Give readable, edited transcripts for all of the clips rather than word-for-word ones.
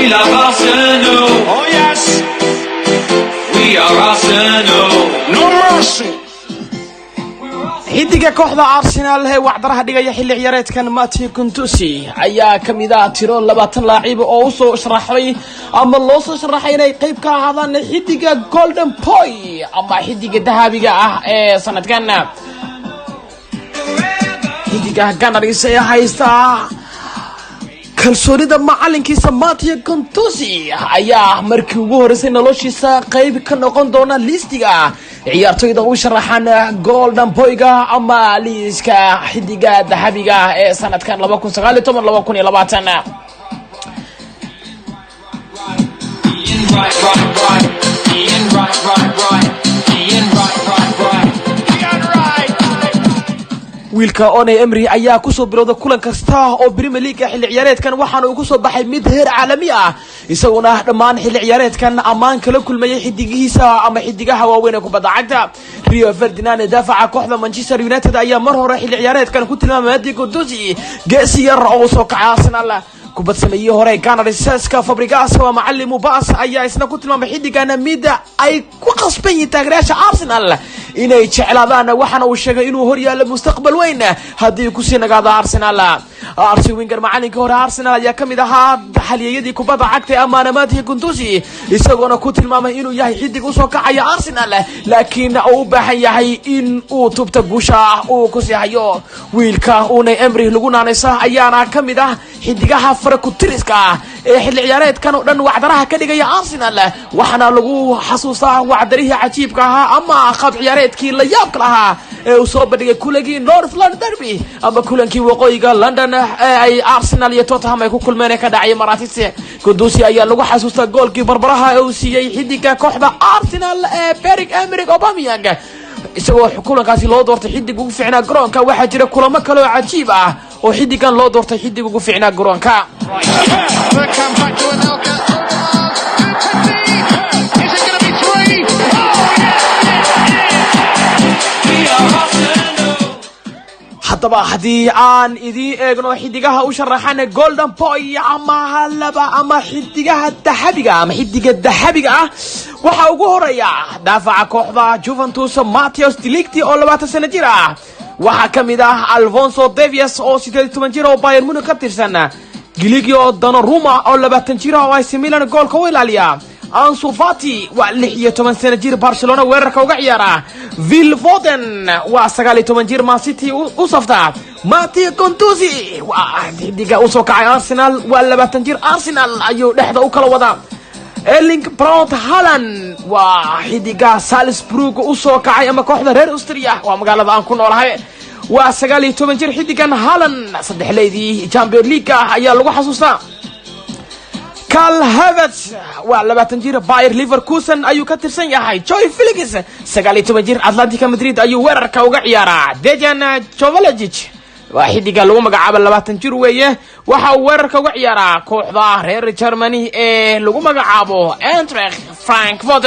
We love Arsenal. Oh yes, We are Arsenal. No mercy. Xidiga kooxda Arsenal ee wacdaraha dhigaya xilli ciyaareedkan, Matteo Guendouzi, ayaa kamid ah tiro 20 laacib oo usoo sharaxay ama loo soo sharaxay inay qayb ka ahaadaan xidiga Golden Boy ama xidiga dahabiga ah ee sanadkan. Xidiga Gunners ee haysta kalsoonida macalinkiisa, Matteo Guendouzi, ayaa markii ugu horeysay noloshiisa qayb ka noqon doona liistiga ciyaartoyda u sharaxan Golden Boyga ama liiska xidiga dahabiga ee sanadkan 2019 2020. Ian Wright, right, right. Ian Wright, right, right. Ian Wright, right, right. Ian Wright. Wiilka Unai Emery ayaa kusoo bilowda kulan kasta oo Premier League xilli ciyaareedkan, waxaana uu kusoo baxay mid heer caalami ah, isaguna dhammaan xilli ciyaareedkan ammaan kala kulmayay xidigihiisa ama xidigaha waaweyn ee kubadda cagta. Rio Ferdinand ee daafaca kooxda Manchester United ayaa mar hore xilli ciyaareedkan ku tilmaamay Matteo Guendouzi geesi yar oo usoo kacay Arsenal. Kubad sameeyihii hore Gunners, Cesc Fabregas, waa macalin mubas, ayaa isna ku tilmaamay xidigan mid ay ku qasban yihiin taageerayaasha Arsenal inay jeclaadaan, waxaana uu sheegay inuu horyaalo mustaqbal weyn haddii kusii nagaado Arsenal. Arsene Wenger, macalinka hore Arsenal, ayaa kamid ahaa xaliyayadii kubadda cagta ee amaana Matteo Guendouzi, isagoona ku tilmaamay inuu yahay xidig usoo kacaya Arsenal, laakiin uu u baahan yahay in uu tubta guusha uu kusii hayo. Wiilka Unai Emery lagu naanaysa ayaana kamid ah xidigaha farakutiriska ah ee xilli ciyaareedkan oo dhan wacdaraha ka dhigaya Arsenal, waxaana lagu xasuustaa wacdarihii cajiibka ahaa ama qaab ciyaareedkii la yaabka lahaa ee uu soo bandhigay kulankii North London Derby ama kulankii waqooyiga London ee ay Arsenal iyo Tottenham ay ku kulmeen ee ka dhacay Emirates. Guendouzi ayaa lagu xasuustaa goolkii barbaraha ee uu siiyey xidiga kooxda Arsenal ee Pierre Emerick Aubameyang, isagoo kulankaasi loo doortay xidig ugu fiicnaa garoonka. Waxaa jira kulamo kale oo cajiib ah oo xidigan loo doortay xidig ugu fiicnaa garoonka. Bergkamp back to Anelka. Petit. Is it going to be three? Oh, yes! We are Arsenal. Haddaba haddii aan idiin eegno xidigaha u sharaxan Golden Boy ama laba ama xidigaha dahabiga ama xidiga dahabiga ah, waxaa ugu horeeya daafaca kooxda Juventus, Matthijs de Ligt, oo 20 sano jir ah. Waxaa ka mid ah Alphonso Davies oo 18 jir oo Bayern Munich ka tirsan, Gianluigi Donnarumma oo 20 jir ah oo AC Milan goolka u ilaaliya, Ansu Fati waa 16 sano jir, Barcelona weerarka uga ciyaara, Phil Foden waa 19 jir, Man City u safta, Matteo Guendouzi waa xidiga usoo kacay Arsenal, waa 20 jir, Arsenal ayuu dhexda u kala wadaa, Erling Braut Haaland waa xidiga Salzburg usoo kacay ama kooxda reer Austria, waa magaalada aan ku noolahay, waa 19 jir xidigan Haaland, saddexleydii Champion League ah ayaa lagu xasuustaa. Kai Havertz waa 20 jir, Bayer Leverkusen ayuu ka tirsan yahay. Joao Felix, 19 jir, Atletico Madrid ayuu weerarka uga ciyaaraa. Dejan Joveljic waa xidiga lagu magacaabo, 20 jir weeye, waxa uu weerarka uga ciyaaraa kooxda reer Germany ee lagu magacaabo Eintracht Frankfurt.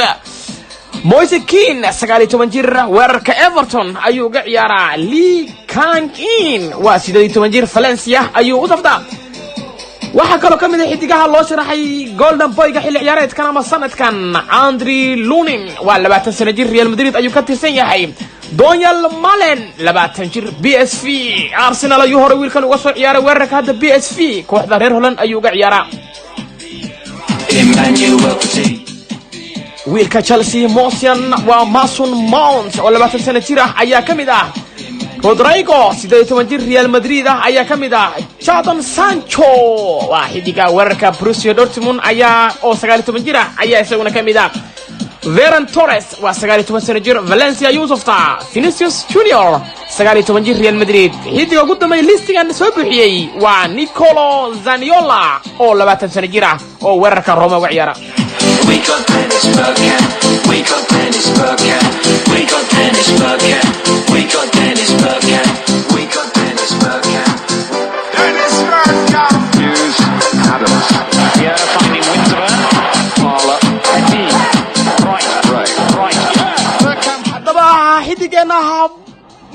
Moise Kean, 19 jir, weerarka Everton ayuu uga ciyaaraa. Lee Kang-in waa 18 jir, Valencia ayuu u saftaa. Waxaa kaloo ka mid a xidigaha loo sharaxay Golden Boyga xilli ciyaareedkan ama sanadkan Andriy Lunin, waa 20 sano jir, Real Madrid ayuu ka tirsan yahay. Donyell Malen, 20 jir, PSV. Arsenal ayuu hore wiilkan uga soo ciyaaray weerarka, hadda PSV, kooxda reer Holland, ayuu uga ciyaaraa. Emmanuel Petit. Wiilka Chelsea Mosian waa Mason Mount oo 20 sano jir ah ayaa ka mid ah. Rodrigo, 18 jir, Real Madrid ah ayaa ka mid ah. Jadon Sancho waa xidiga weerarka Borussia Dortmund ayaa oo 19 jir ah ayaa isaguna ka mid ah. Ferran Torres waa 19 sano jir, Valencia ayuu saftaa. Vinicius Junior, 19 jir, Real Madrid. Xidiga ugu dambeeya listigan soo buuxiyey waa Nicolo Zaniolo oo 20 sano jir ah oo weerarka Roma uga ciyaara. We got Dennis Bergkamp. We got Dennis Bergkamp. We got Dennis Bergkamp. We got Dennis Bergkamp. We got Dennis Bergkamp. Dennis Bergkamp. Hughes, Adams. Here finding Winterburn. Parlour. Petit. Right. Right. Right. Bergkamp. Haddaba xidigeena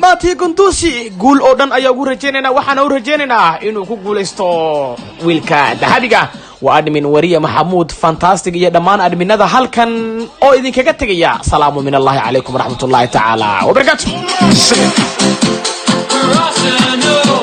Matteo Guendouzi guul oo dhan ayaa ugu rajaynaynaa, waxaana u rajaynaynaa inuu ku guulaysto wiilka dahabiga. Waa admin wariye Maxamuud Fantastic iyo dhammaan adminada halkan oo idinkaga tegaya. Salaamu min Allahi calaykum waraxmat ullahi tacaala wabarakaatu. We're Arsenal.